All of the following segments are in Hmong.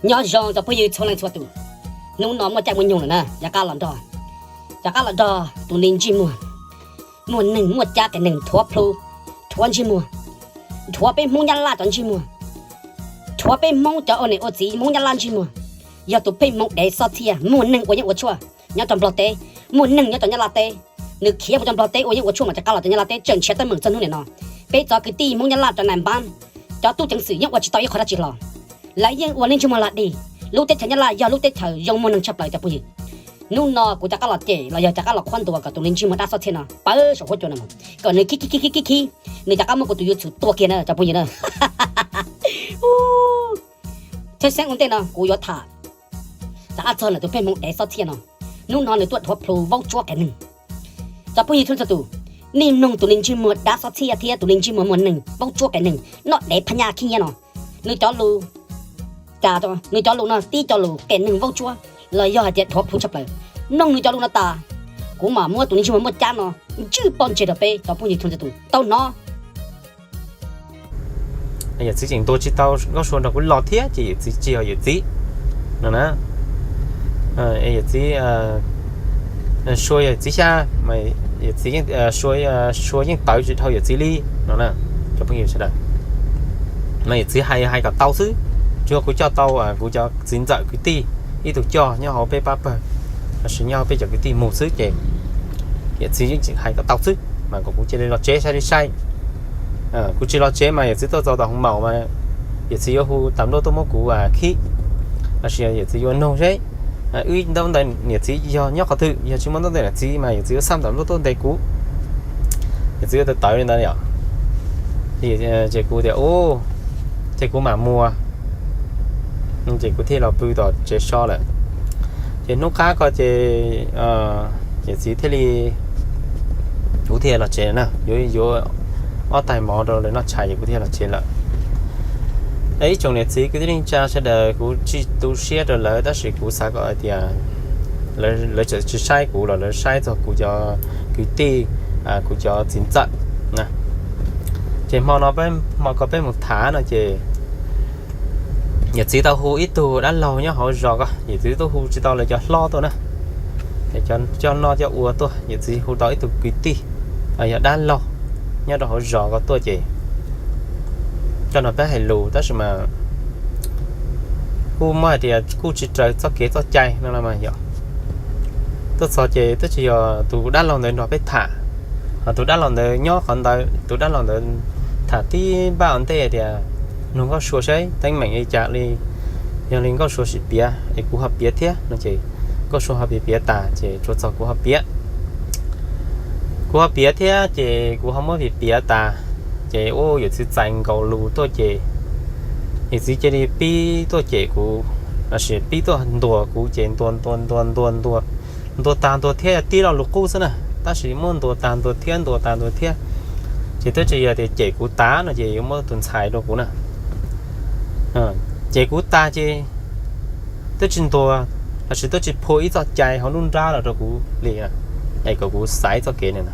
Nyob zoo cov phooj ywg txhua leej txhua tus, hnub no muaj caij muaj nyoog lawm na, rov qab los nrog, rov qab los nrog tus li ntsej muag, muaj neeg muaj cab qias neeg thuav plhu, thuav ntsej muag, thuav peb Hmoob Nyab Laj cov ntsej muag, thuav peb Hmoob cov ua niam ua txiv Hmoob Nyab Laj ntsej muag. Yog tus pheej hmoov dev xob txhiaj, muaj neeg ua yeeb ua tshuaj nyob rau Nplog teb, muaj neeg nyob rau Nyab Laj teb, nws khiav mus rau Nplog teb ua yeeb ua tshuaj mas rov qab los rau Nyab Laj teb tseem nrhiav teeb meem txog hnub niam no. Peb cov kwv tij Hmoob Nyab Laj cov nais npab, cov tub ceev xwm yeej ua tsis tau ib qho dab tsi hlo. Lawv yeej ua neej ntsej muag log dig. Lub teb chaws Nyab Laj yog lub teb chaws zoo muaj neeg tshaj plaws cov phooj ywg. Hnub no kuv rov qab los cem los yog rov qab los qhuab ntuas kom tus li ntsej muag dab xob txhiaj no pawv saum huab cua no mus, kom nws khib khib khib khib khib, nws rov qab muab kuv tus YouTube tua kiag na cov phooj ywg na. Tshwj xeeb ua ntej no kuv yuav tham rov qab txog ntawm tus pheej hmoov dev xob txhiaj no. Hnub no nws tuaj dhuav plhu vaub tsuab qias neeg. Cov phooj ywg txhua leej txhua tus, nej mloog tus li ntsej muag dab xob txhiaj thiab tus li ntsej muag muaj neeg vaub tsuab qias neeg noj dev phab nyaj khib nyiab no, nws cov lus cas, nws cov lus no tib cov lus qias neeg vaub tsuab los yog hais tias dhuav plhu tshaj plaws. Mloog nws cov lus no tas, kuv mam muab tus li ntsej muag muaj cab no ntswj pob ntseg rau peb cov phooj ywg txhua leej txhua tus tau hnov. Yawm txiv tseem ntuas tsis tau Nkauj Sua nrog kuv los thiab ces yawm txiv tsis yog yawm txiv no na. Yawm txiv Sua yog yawm txiv xya, Sua, Sua yeej tawv tsis dhau yawm txiv li no na. Cov phooj ywg sawv daws, mas yawm txiv hais hais kom tau xwb, tsuas yog kuv coj tau kuv cov txiv ntxawm kwv tij ib tug coj nyob hauv peb pab pawg, los sis nyob hauv peb cov kwv tij mus xwb ces yawm txiv yeej tseem hais kom tau xwb mas kom kuv cia li los tsev sai li sai. Kuv tsis los tsev mas yawm txiv tuaj txog tom hoo maum mas yawm txiv yuav hu tas npluaj tuaj muab kuv khib, los sis yawm txiv yuav nug seb wb ntaub ntawv niam txiv yog nyob qhov twg, yog tsis muaj ntaub ntawv niam txiv mas yawm txiv yuav xaj tas npluaj tuaj ntes kuv. Yawm txiv yuav tawv tawv li ntawd yom. Ces kuv tias, ces kuv mam mus. Ces kuv thiaj los pw tom tsev so lawm. Ces hnub qab ko ces yawm txiv thiaj li, kuv thiaj los tsev na, yuav yuav ob tais mov rau lawv noj tshais ces kuv thiaj los tsev lawm. Ib tsoom niam txiv kwv tij neej tsa sawv daws, kuv tsis tu siab rau lawv tab sis kuv xav kom hais tias lawv tsis saib kuv los lawv saib txog kuv cov kwv tij, kuv cov txiv ntxawm. Ces hmo no, hmo ko peb mus tham no ces yawm txiv tau hu ib tug dab laug nyob hauv zos ko, yawm txiv twb hu tsis tau lawv cov hlob tuaj na, cov noj coj ua tuaj, yawm txiv hu tau ib tug kwv tij yog dab laug nyob rau hauv zos ko tuaj ces coj nrog peb hais lus tab sis mas kuj muaj hais tias kuj tsis raws txoj kev txoj cai no los mas yog tuaj txog ces twb tsis yog tus dab laug ntawd nrog peb tham, ho tus dab laug ntawd nyob qhov ntawd, tus dab laug ntawd tham tib npaj ua ntej tias nug Nkauj Sua saib teeb meem li cas li, yog li Nkauj Sua sim piav es kuv ho piav thiab no ces Nkauj Sua ho piav piav tas ces tsuas txog kuv ho piav. Kuv ho piav thiab ces kuv ho muab piav piav tas, ces ua yawm txiv txais nkaus lus tuaj ces yawm txiv cia li pib tuaj cem kuv, los sis pib tuaj ntuas kuv ces ntuas ntuas ntuas ntuas ntuas, ntuas tag ntuas thiab tib lo lus qub xwb na, tab sis muab ntuas tag ntuas thiab ntuas tag ntuas thiab, ces twb tsis yog tias cem kuv tas no ces yuav muab tus ntxhais rau kuv na. Cem kuv tas ces twb tsis ntuas, los sis twb tsis phua ib txoj cai hauv nruab nrab los rau kuv li, es kom kuv xaiv txoj kev no na.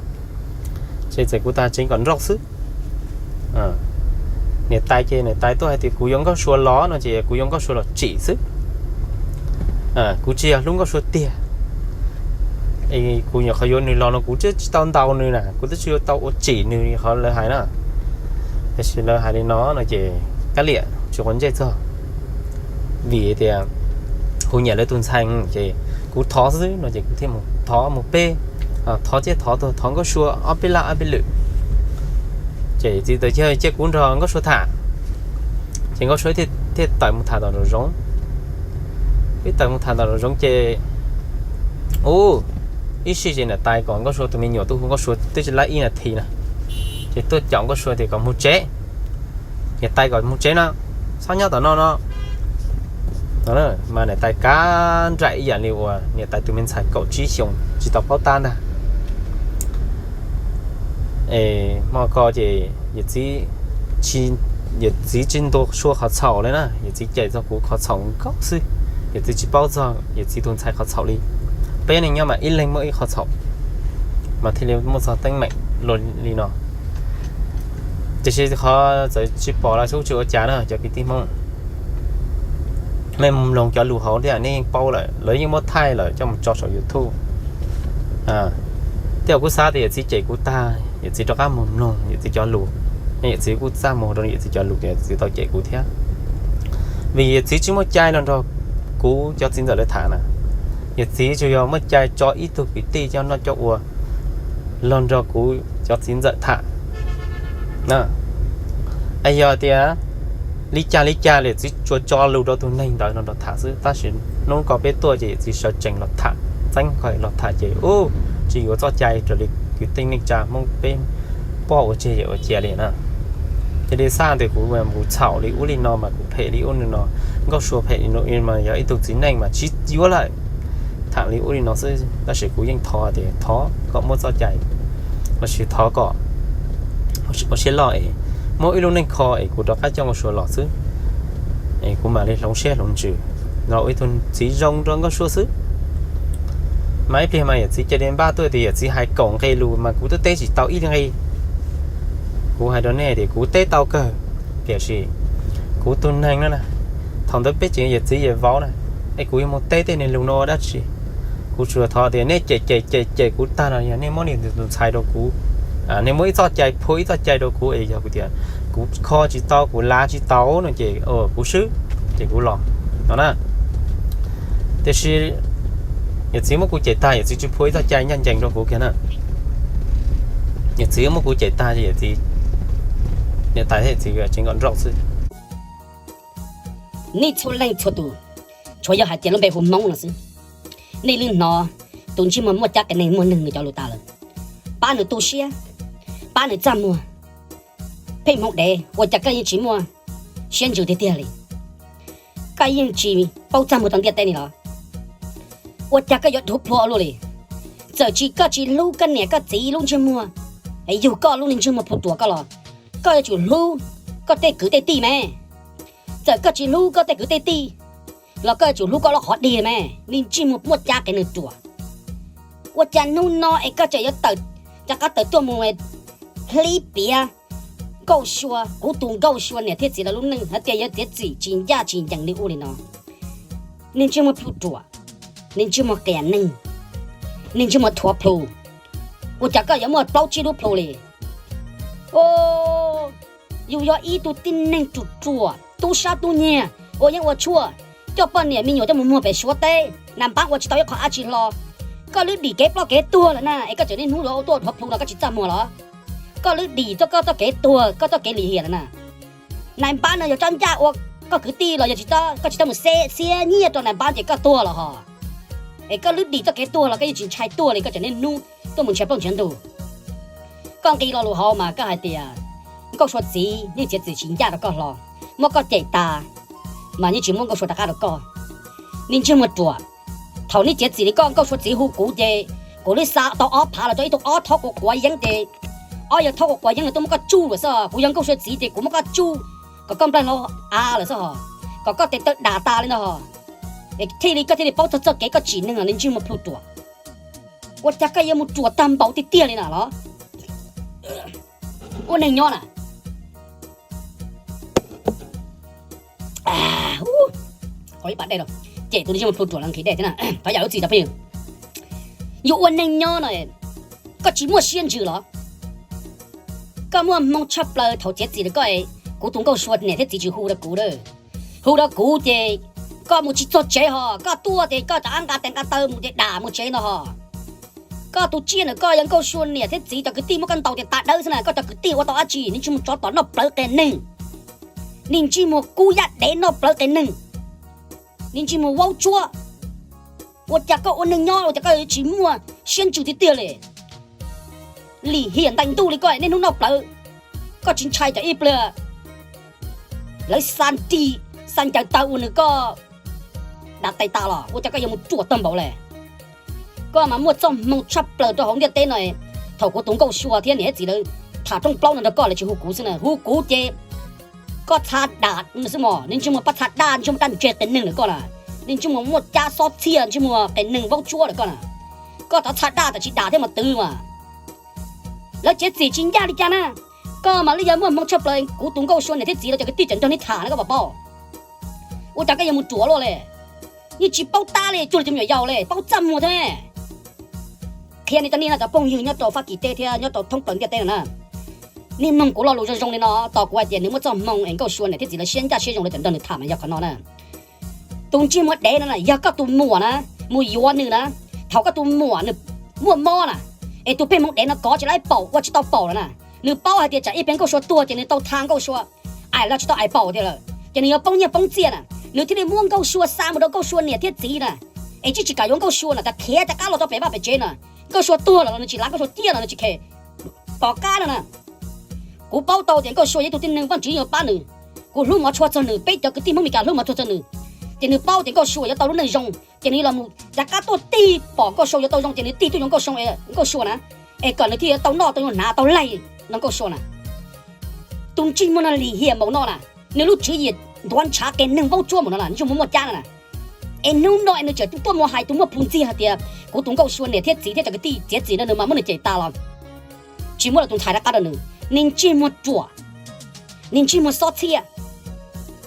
Ces txawm kuv tas tseev kom nrauj xwb. Niam tais ces niam tais tuaj hais tias kuv yuav Nkauj Sua los no ces kuv yuav Nkauj Sua los tsim xwb. Kuv tsis yog hlub Nkauj Sua tiag, kuv nyuam qhuav yuav nws los no kuv twb tsis tau ntaus nws na, kuv twb tsis tau ua tsim nws li qhov lawv hais na. Tiam sis lawv hais li no no ces kav liam tsis quav ntsej txog, vim tias kuv nyiam lawv tus ntxhais ces kuv thov xwb no ces kuv thiaj mus thov mus peb, thov thiab thov tuag thov Nkauj Sua ob peb laj ob peb lwm. Ces yawm txiv tawm cia kuv nrog Nkauj Sua tham, ces Nkauj Sua thiaj tawm mus tham tom nraum zoov. Ib tawm mus tham tom nraum zoov ces, u, ib sij ces niam tais kom Nkauj Sua tus me nyuam tuaj hu Nkauj Sua twb tsis lab ib nas this na, ces tuaj caum Nkauj Sua tias kom mus tsev, niam tais kom mus tsev no, txhob nyob tom no no. Mas niam tais kav nraim ib yam li uas niam tais tus me ntxhais kaum tsib xyoos tsis tau paub tab ntag. Hmo ko ces yawm txiv tsis ntuas Sua qhov txhaum li na, yawm txiv cem txog kuv qhov txhaum nkaus xwb. Yawm txiv tsis paub txog yawm txiv tus ntxhais qhov txhaum li. Peb neeg nyob mas ib leeg muaj ib qhov txhaum, mas thiaj li muaj txog teeb meem luaj li no. Tiam sis qhov txawm tsis pom los kuj tsis ua cas na cov kwv tij Hmoob. Nej mus mloog cov lus hauv thiab nej yeej paub lawm, lawv yeej muab thaij lawm coj mus tso saum YouTube. Tej zaum kuv xav tias yawm txiv cem kuv tag, yawm txiv rov qab mus mloog yawm txiv cov lus, yawm txiv kuj txaj muag rau yawm txiv cov lus, yawm txiv tau cem kuv thiab. Vim yawm txiv tsis muaj cai los nrog kuv cov txiv ntxawm lawv tham na. Yawm txiv tsuas yog muaj cai tso ib tug kwv tij coj noj coj ua los nrog kuv cov txiv ntxawm tham. Es yog tias li cas li cas yawm txiv tsuas tso lus rau tus neeg ntawd los nrog tham xwb, tab sis hnub ko peb tuaj ces yawm txiv sawv tsees los tham, txeeb koj los tham ces ub, tsis yuav txoj cai raws li kwv tij neej tsa Hmoob peb poj ua tseg yawm ua cia li na. Ces li xaj tias kuv mus txhaum li ub li no mas kuv phem li ub li no, Nkauj Sua phem li no mas yog ib tug txiv neej mas tsis yuav lawm, tham li ub li no xwb. Tab sis kuv yeej thov tias thov kom muaj txoj cai, lossis thov kom ua siab loj es muaj ib lub neej kho es kuv rov qab coj Nkauj Sua los xwb, es kuv mam li hloov siab hloov ntsws los ua ib tug txiv zoo rau Nkauj Sua xwb. Mas ib pliag mas yawm txiv cia li npaj tuaj tias yawm txiv hais kaum nqe lus mas kuv twb teb tsis tau ib nqe. Kuv hais rau nej tias kuv teb tau kawg, tiam sis kuv tus neeg no na, thaum ntawd peb tseem yawm txiv yawm vauv na, es kuv yuav mus teb tej neeg lus no ua dab tsi? Kuv tsuas thov tias nej cem cem cem cem kuv tag los yog nej muab nej tus ntxhais rau kuv, nej muab ib txoj cai phua ib txoj cai rau kuv es yog kuv tias kuv kho tsis tau kuv lav tsis tau no ces kuv swb, ces kuv los no na. Tiam sis yawm txiv muab kuv cem tag, yawm txiv tsis phua ib txoj cai ncaj ncees rau kuv kiag na. Yawm txiv muab kuv cem tag, yawm txiv niam tais thiab yawm txiv tseem kom nrauj xwb. Nej txhua leej txhua tus, tsuas yog hais tias lub npe hu Hmoob no xwb, nej yeej hnov tus ntsej muag muaj cab qias neeg muaj neeg nws cov lus tas lawm. Pab nws tu siab, pab nws txaj muag. Pheej Hmoob dev, ua cas koj yeej tsis muaj siab ntsws tiag tiag li? Koj yeej tsis paub txaj muag rau ntiaj teb ni los? Ua cas koj yuav dhuav plhuav ua luaj li? Txawm tsis koj tsis hlub koj niam koj txiv lub ntsej muag, yug koj lub niag ntsej muag plhu ruam koj los, koj yuav tsum hlub koj tej kwv tej tij me. Txawm koj tsis hlub koj tej kwv tej tij los koj yuav tsum hlub koj lub qhov dig me, niag ntsej muag muaj cab qias neeg ruam. Ua cas hnub no es koj tseem yuav tawm, rov qab tawm tuaj mus hlib piav Nkauj Sua, kuv tus Nkauj Sua niam thiab txiv lawv lub neej hais tias yog txiav txim tsis ncaj tsis ncees li ub li no. Niag ntsej muag plhu ruam, niag ntsej muag qias neeg, niag ntsej muag thuav plhu. Ua cas koj yuav muaj plaub tsib lub plhu li? Yus yog ib tug tib neeg ruam ruam, tub sab tub nyiag, ua yeeb ua tshuaj, coj poj niam me nyuam coj mus muag pem Suav teb, nas npab ua tsis tau ib qho dab tsi hlo. Koj lub dim kev ploj kev tuag lawm na, es koj tseem niaj hnub yuav tuaj dhuav plhu no koj tsis txaj muag los? Koj lub dim txoj, koj txoj kev tuag, koj txoj kev lim hiam lawm na. Nais npab no yog tsob ncaj ua koj kwv tij los yog tsis txhob, koj tsis txhob mus xeb xiab nyiaj rau nais npab ces koj tuag los hos. Es koj lub dim txoj kev tuag los koj yeej tsis ntshai tuag li, koj tseem niaj hnub tuaj mus ntshav plaub ntshav ntug. Koj nqi lo lus hauv mas koj hais tias Nkauj Sua txiv yeej txiav txim tsis ncaj rau koj hlo, muab koj cem tas, mas yeej tsis muab Nkauj Sua rov qab rau koj. Niag ntsej muag ruam, thaum nej txiav txim li koj, Nkauj Sua txiv hu kuv ces kuv lub xa tau ob phav los rau ib tug ob thob quav quav yeeb ces, ob yawg thob quav quav yeeb los tuaj muab koj tsuj lawm xwb. Kuv yog Nkauj Sua txiv ces kuv muab koj tsuj kom koj nplaig hlau av lawm xwb hos, kom koj tes taw dam tas li ntag hos. Es thiaj li koj thiaj li paub txog txoj kev koj tsim neeg los niag ntsej muag plhu ruam. Ua cas koj yuav mus ruam tag npaum tiag tiag li na los? Ua neeg nyob na. Qhov ib pas dej los cem tus niag ntsej muag plhu ruam los nqhis dej thiab na. Thov yam lub txim rau phooj ywg. Yus ua neeg nyob no, koj tsis muaj siab ntsws los? Koj muaj hmoo tshaj plaws thaum txiav txim rau koj, kuv tus Nkauj Sua niam thiab txiv tsis hu rau kuv a. Hu rau kuv ces koj mus tsis txog tsev hos, koj tuaj ces koj rov qab nqa tes nqa taw mus ces dam mus tsev no hos. Koj tus tsiaj ntawm koj yog Nkauj Sua niam thiab txiv cov kwv tij muab koj ntaus tias tas dawb xwb na, koj cov kwv tij ua tau dab tsi? Niag ntsej muag tsov tom noj plawv qias neeg, niag ntsej muag kub yaj dev noj plawv qias neeg, niag ntsej muag vaub tsuab. Ua cas koj ua neeg nyob ua cas koj tsis muaj siab ntsws tiag tiag li? Lim hiam ntais ntuj li koj, niaj hnub noj plawv, koj tsis ntshai tsam ib pliag lawv xa nrig xa ncaws taw ua nws koj dam tais tas los? Ua cas koj yuav mus ruam tag npaum li? Koj mas muaj txoj hmoo tshaj plaws rau hauv ntiaj teb no. Thaum kuv tus Nkauj Sua thiab niam thiab txiv lawv tham rooj plaub no nrog koj, lawv tsis hu kuv xwb na, hu kuv ces koj txha dam xwb mos. Niag ntsej muag pab txha daj, ntsej muag daj ntseg qias neeg lawm koj na. Niag ntsej muag muaj cab xob txhiaj, ntsej muag qias neeg vaub tsuab lawm koj na. Koj rov txha daj tam tsis dam thiab mas twv mas. Lawv txiav txim tsis ncaj li cas na. Koj mas lub yog muaj hmoo tshaj plaws, kuv tus Nkauj Sua niam thiab txiv lawv cov kwv tij tseem nrog nej tham na, koj puas paub? Ua cas koj yuav mus ruam luaj li? Yeej tsis paub tab li, cuag li cov me nyuam yaus li, paub txaj muag thiab. Qhia nej cov nej no cov phooj ywg nyob rau Fab Kis teb thiab nyob rau thoob plaws ntiaj teb no na, nej mloog kuv lo lus zoo zoo li no, tos kuv hais tias nws muaj txoj hmoo es Nkauj Sua niam thiab txiv lawv siab ncaj siab zoo lawv tseem nrog nws tham mas yog qhov no na. Tus ntsej muag dev no na yog koj tus muam na, mus yuav nws na. Thaum koj tus muam nws muaj mob na, es tus pheej hmoov dev no kov tsis laib paum ua tsis tau paum lawm na, nws paub hais tias tsam ib pliag Nkauj Sua tuag ces nws tau tha Nkauj Sua aim los tsis tau aim paum tiag lawm ces nws yuav poob nyiaj poob txiaj na. Nws thiaj li muab Nkauj Sua xa mus rau Nkauj Sua niam thiab txiv na, es tsis tsis kam yuav Nkauj Sua na, tas khiav rov qab los rau pem vaj pem tsev na. Nkauj Sua tuag los nws tsis lav, Nkauj Sua ciaj los nws tsis khem. Tom qab no na, kuv paub tau tias Nkauj Sua yog ib tug tib neeg Vajtswv yuav pab nws. Kuv hlub mov tshua txog nws, peb cov kwv tij Hmoob Mes Kas hlub mov tshua txog nws, ces nws paub tias Nkauj Sua yuav tau lub neej zoo, ces nws los mus rov qab tuaj tig pom Nkauj Sua yuav tau zoo ces nws tig tuaj yuav Nkauj Sua, Nkauj Sua na, es kom nws thiaj yuav tau noj tau hnav tau laig no Nkauj Sua na. Tus ntsej muag no lim hiam npaum no na, nws lub tswv yim ntuav ntshav qias neeg vaub tsuab npaum no na, ntsej muag muaj cab no na. Es hnub no es nws tseem tuaj mus hais tus muaj plhu ntxiag hais tias kuv tus Nkauj Sua niam thiab txiv thiab cov kwv tij txiav txim no nws mas muab nws cem tas los tsis muab lawv tus ntxhais rov qab rau nws. Niag ntsej muag ruam, niag ntsej muag xob txhiaj,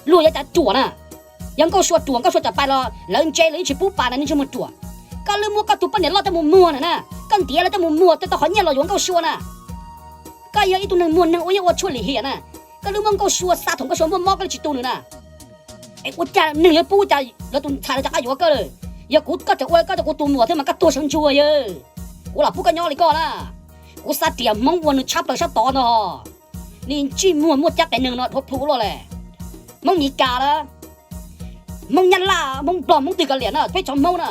luag yuav cas ruam na. Yog Nkauj Sua ruam, Nkauj Sua cov pais los lawv ntse lawv yeej tsis pub pas na, niag ntsej muag ruam. Koj lub muab koj tus poj niam loj coj mus muag na na, koj ntiav lawv coj mus muag tej tau qhov nyiaj los yuav Nkauj Sua na. Koj yog ib tug neeg muag neeg ua yeej ua tshuaj lim hiam na. Koj lub muab Nkauj Sua xa thaum Nkauj Sua muaj mob koj lub tsis tu nws na. Es ua cas neeg yuav pub ua cas lawv tus ntxhais lawv rov qab yuav koj lawm? Yog kuv koj tseem ua koj cov kuv tus muam thiab mas koj tuag sawv ntsug yawg. Kuv lam pub koj nyob li koj na. Kuv xa riam Hmoob ua nws tshab plaws sab tod no. Niag ntsej muag muaj cab qias neeg no dhuav plhu luaj li. Hmoob Mes Kas lawm, Hmoob Nyab Laj, Hmoob Nplog, Hmoob twg kov liam na, peb cov Hmoob na,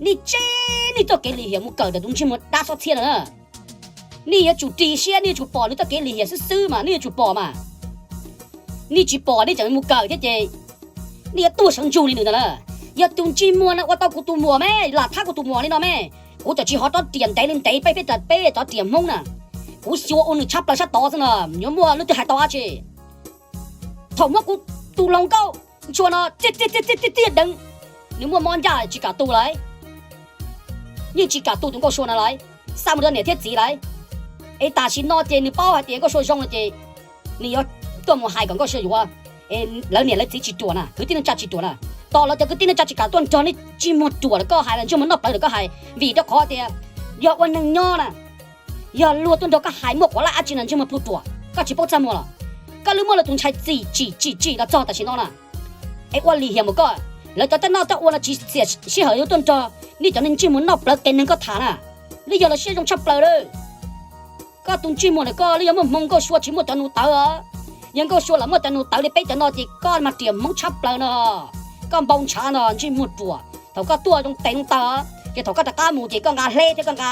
nej tseb nej txoj kev lim hiam mus kawm ntawm tus ntsej muag dab xob txhiaj no na. Nej yuav tsum ris siab, nej yuav tsum pom nws txoj kev lim hiam xwb xwb mas nej yuav tsum pom mas. Nej tsis pom nej tseem mus kawm thiab ces nej yuav tuag sawv ntsug li nws ntag na. Yog tus ntsej muag no ua tau kuv tus muam me, lam thab kuv tus muam li no me, kuv txawm tsis hov rov riam ntev li ntev peb peb peb cov riam Hmoob na, kuv xyuas ua nws tshab plaws sab tod xwb no, yuav muaj leej twg hais tau dab tsi? Thaum muab kuv tus hluas nkauj ntshua no txiaj txiaj txiaj txiaj deev, nws muaj mob ncaj tsis kam tu lawm, yeej tsis kam tu tus Nkauj Sua no lawm, xa mus rau niam thiab txiv lawm. Es tam sim no ces nws paub hais tias Nkauj Sua zoo no ces nws yuav tuaj mus hais kom Nkauj Sua yuav, es lawv niam lawv txiv tsis ruam na, kwv tij neej tsa tsis ruam na. Tos lawv cov kwv tij neej tsa tsis kam tuaj nrog nej ntsej muag ruam lawm koj hais, ntsej muag noj plawv lawm koj hais, vim rau qhov tias yog ua neeg nyob na, yog luag tuaj nrog koj hais muaj quav laj dab tsi no ntsej muag plhu ruam, koj tsis paub txaj muag los? Koj lub muab lawv tus ntxhais txim tsim tsim tsim los txog tam sim no na. Es ua lim hiam mus koj, lawv cov tej noj tej ua no tsis txiam sij hawm yuav tuaj nrog nej cov neeg ntsej muag noj plawv qias neeg koj tham na. Lub yog lawv siab zoo tshaj plaws lawm. Koj tus ntsej muag ntawm koj lub yog muaj hmoo Nkauj Sua tsis muaj cov nus tawv os. Yog Nkauj Sua los muaj cov nus tawv li peb cov no ces koj mas riam Hmoob tshaj plaws no. Koj npau ntshav no ntsej muag ruam, thaum koj tuaj zoo tes zoo taw, ces thaum koj rov qab mus ces koj nqa hleb thiab koj nqa,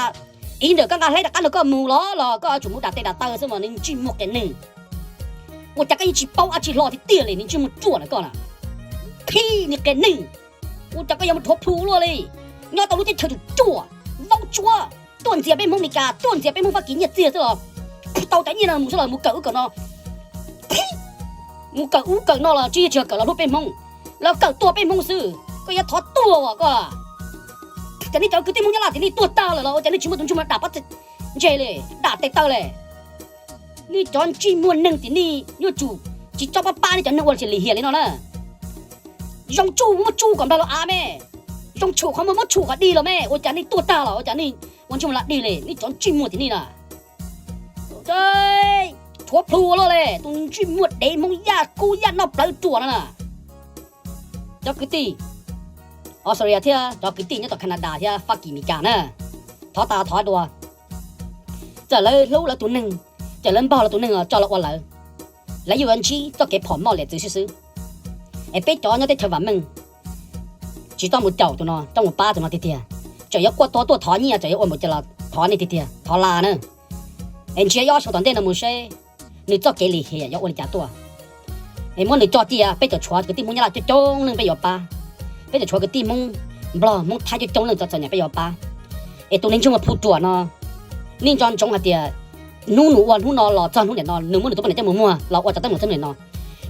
ib ntawm koj nqa hleb rov qab nrog koj mus los los koj yuav tsum mus dam tes dam taw xwb mas, niag ntsej muag qias neeg. Ua cas koj yeej tsis paub dab tsi hlo tiag tiag li, niag ntsej muag ruam na koj na. Phij, niag qias neeg, ua cas koj yuav mus dhuav plhu luaj li? Nyob tau lub teb chaws ruam ruam, vaub tsuab, tuaj ntxias peb Hmoob Mes Kas, tuaj ntxias peb Hmoob Fab Kis nyiaj txiag xwb los, tau cov nyiaj no mus xwb los mus kawm ub kawm no. Mus kawm ub kawm no los tsis yog tsis yog kawm los hlub peb Hmoob, los kawm tuag peb Hmoob xwb. Koj yuav thov tuag as koj. Ces nej cov kwv tij Hmoob Nyab Laj ces nej tuag tag lawm los ua cas nej tsis muaj tus ntsej muag dam pob ntseg li, dam tes taw li? Nej cov ntsej muag neeg ces nej yuav tsum tsis txhob pab pab nej cov neeg ua lim hiam li no na. Zoo tsuj muab tsuj kom nplog los av me, zoo tshum qhov muag muab tshum kom dig los me, ua cas nej tuag tag los ua cas nej ua ntsej muag lam dig li, nej cov ntsej muag ces nej na. Rhuav plhu luaj li, tus ntsej muag dev Hmoob Yaj kub Yaj noj plawv ruam no na. Cov kwv tij Australia thiab cov kwv tij nyob tom Canada thiab Fab Kis Mes Kas na, thov tas thov dua. Txawm lawv hlub lawv tus neeg, txawm lawv npog lawv tus neeg los tso los ua lawv, lawv yuav ntsib txoj kev phom moj liam txwv xwb xwb. Es peb cov nyob teb chaws vam meej tsis txhob mus caum tus no, txhob mus pab tus no tiag tiag. Tseem yuav quaj tuag tuaj thov nyiaj, tseem yuav ua npaum cas los thov nej tiag tiag, thov la na. Es ntsia ib ob xyoo tom ntej no mus seb nws txoj kev lim hiam yuav ua li cas tuaj. Es muab nws tso cia, peb cov tshuav kwv tij Hmoob Nyab Laj coob coob leej peb yuav pab. Peb cov tshuav kwv tij Hmoob Nplog Hmoob Thaib coob coob leej txom txom nyem peb yuav pab. Es tus neeg ntsej muag plhu ruam no, nej nco ntsoov hais tias hnub nws ua hnub no los txog hnub niam no nws muab nws tus poj niam coj mus muag los ua cov teeb meem txom nyem no.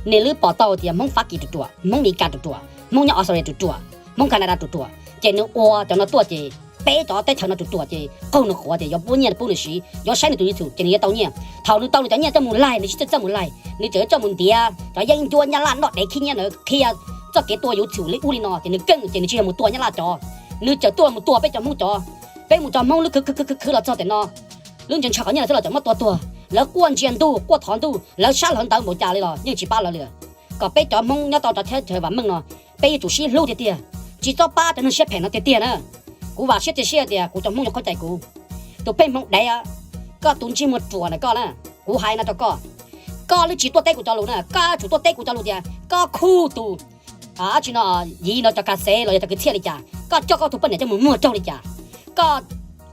Nws lub pom tau tias Hmoob Fab Kis ruam ruam, Hmoob Mes Kas ruam ruam, Hmoob nyob Australia ruam ruam, Hmoob Canada ruam ruam, ces nws ua cov no tuaj ces peb cov teb chaws no ruam ruam ces qaug nws qhuav ces yuav pub nyiaj pub nws siv, yuav saib nws tus YouTube ces nws yuav tau nyiaj. Thaum nws tau nws cov nyiaj coj mus laig, nws tsis txawj coj mus laig, nws tseem yuav coj mus ntiav cov yeeb ncuab Nyab Laj noj dev khib nyiab ntawd qhia txoj kev tua YouTube li ub li no ces nws keej ces nws tsis yog mus tua Nyab Laj cov, nws txawm tuaj mus tua peb cov Hmoob cov. Peb mus cov Hmoob lub khwv khwv khwv khwv khwv los txog tiam no, lub ntsa ntsha qhov nyiaj los xwb los txawm muab tua tuag. Lawv quaj ntsia ntuj quaj thov ntuj, lawv sab lawv ntawv npaum cas li los yeej tsis pab lawv li. Kom peb cov Hmoob nyob tau rau teb chaws vam meej no, peb yuav tsum sib hlub tiag tiag, tsis txhob pab cov neeg siab phem no tiag tiag na. Kuv vam siab txias siab tias kuv cov Hmoob yuav qhuab cais kuv. Tus pheej hmoov dev, koj tus ntsej muag ruam na koj na, kuv hais no rau koj, koj twb tsis tuaj teb kuv cov lus na, koj yuav tsum tuaj teb kuv cov lus tias koj khuj tus dab tsi no, Yiv no cov kas xev los yog cov kwv txhiaj li cas, koj coj koj tus poj niam coj mus muag raug li cas, koj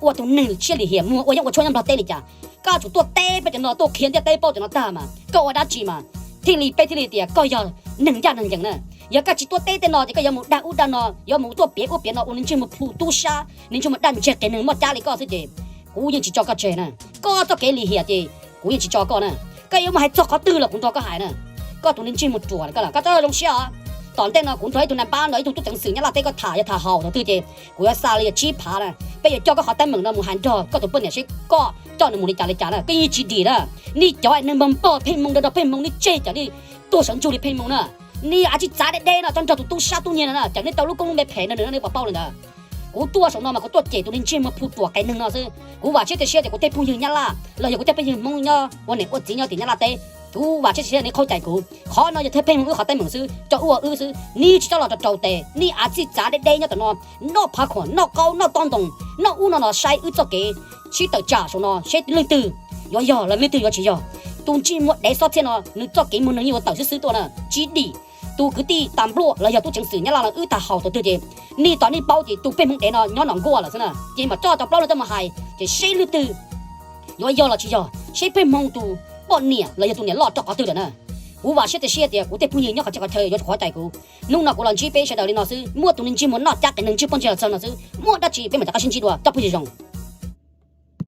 ua tus neeg siab lim hiam muag ua yeeb ua tshuaj nyob Nplog teb li cas, koj yuav tsum tuaj teb peb cov no, tuaj qhia ntiaj teb paub cov no tag mas koj ua dab tsi mas thiaj li peb thiaj li tias koj yog neeg ncaj neeg ncees na. Yog koj tsis tuaj teb tej no ces koj yuav mus dag ub dag no, yuav mus tuaj piav ub piav no ua neeg ntsej muag plhu tub sab, neeg ntsej muag daj ntseg qias neeg moj cab li koj xwb ces kuv yeej tsis tso koj tseg na. Koj txoj kev lim hiam ces kuv yeej tsis tso koj na. Koj yuav mus hais txog qhov twg los kuv nrog koj hais na. Koj tus neeg ntsej muag ruam na koj, koj txhob zoo siab os. Tom ntej no kuv nrog ib tug nais npab no, ib tug tub ceev xwm Nyab Laj teb koj tham yog tham haum thaum twg ces kuv yuav xa li yog tsib phav na. Peb yuav coj koj qhov teeb meem no mus hais nrog koj tus poj niam seb koj coj nws mus li cas li cas na, koj yeej tsis dim na. Nej cov neeg npog npog pheej hmoo, nrog pheej hmoo, nej tseg cov nej tuag sawv ntsug li pheej hmoo na. Nej ua txij txav deb deb no coj nrog tus tub sab tub nyiag no na, ces nej tau lub koob lub npe phem no nws nej puas paub li ntawd. Kuv tuaj saum no mas kuv tuaj cem tus neeg ntsej muag plhu ruam qias neeg no xwb. Kuv vam siab txias siab tias kuv tej phooj ywg Nyab Laj los yog kuv tej phooj ywg Hmoob nyob ua niam ua txiv nyob tim Nyab Laj teb, kuv vam siab txias siab nej qhuab cais kuv. Qhov no yog thiaj pheej hmoo wb qhov teeb meem xwb, coj ua wb xwb, nej tsis txhob los rau rau tes, nej ua txij txav deb deb nyob tom no, noj phav khuam, noj qaub, noj tob ntoo, noj ub noj no, saib wb txoj kev sib tawm tsam saum no seb leej twg yuav yog los leej twg yuav tsis yog. Tus ntsej muag dev xob txhiaj no nws txoj kev muag neeg yeej yuav tawm xwb xwb tuaj na, tsis dim. Tus kwv tij tas npluaj los yog tub ceev xwm Nyab Laj no wb tham haum thaum twg ces nej tom nej paub ces tus pheej hmoov dev no nyob nram nkuaj lawm xwb na, ces mam coj cov plaub leeg tuaj mus hais ces seb leej twg yuav yog los tsis yog, seb pheej hmoo tus poj niam los yog tus niam loj rau qhov twg lawm na. Kuv vam siab txias siab tias kuv tej phooj ywg nyob qhov txhia qhov chaw yuav qhuav cais kuv. Hnub no kuv los ntsib peb sawv daws li no xwb, muaj tus neeg ntsej muag noj cab qias neeg ntsej pob ntseg los txog no xwb, muaj dab tsi peb mam rov qab sib ntsib dua, tsob phooj ywg zoo.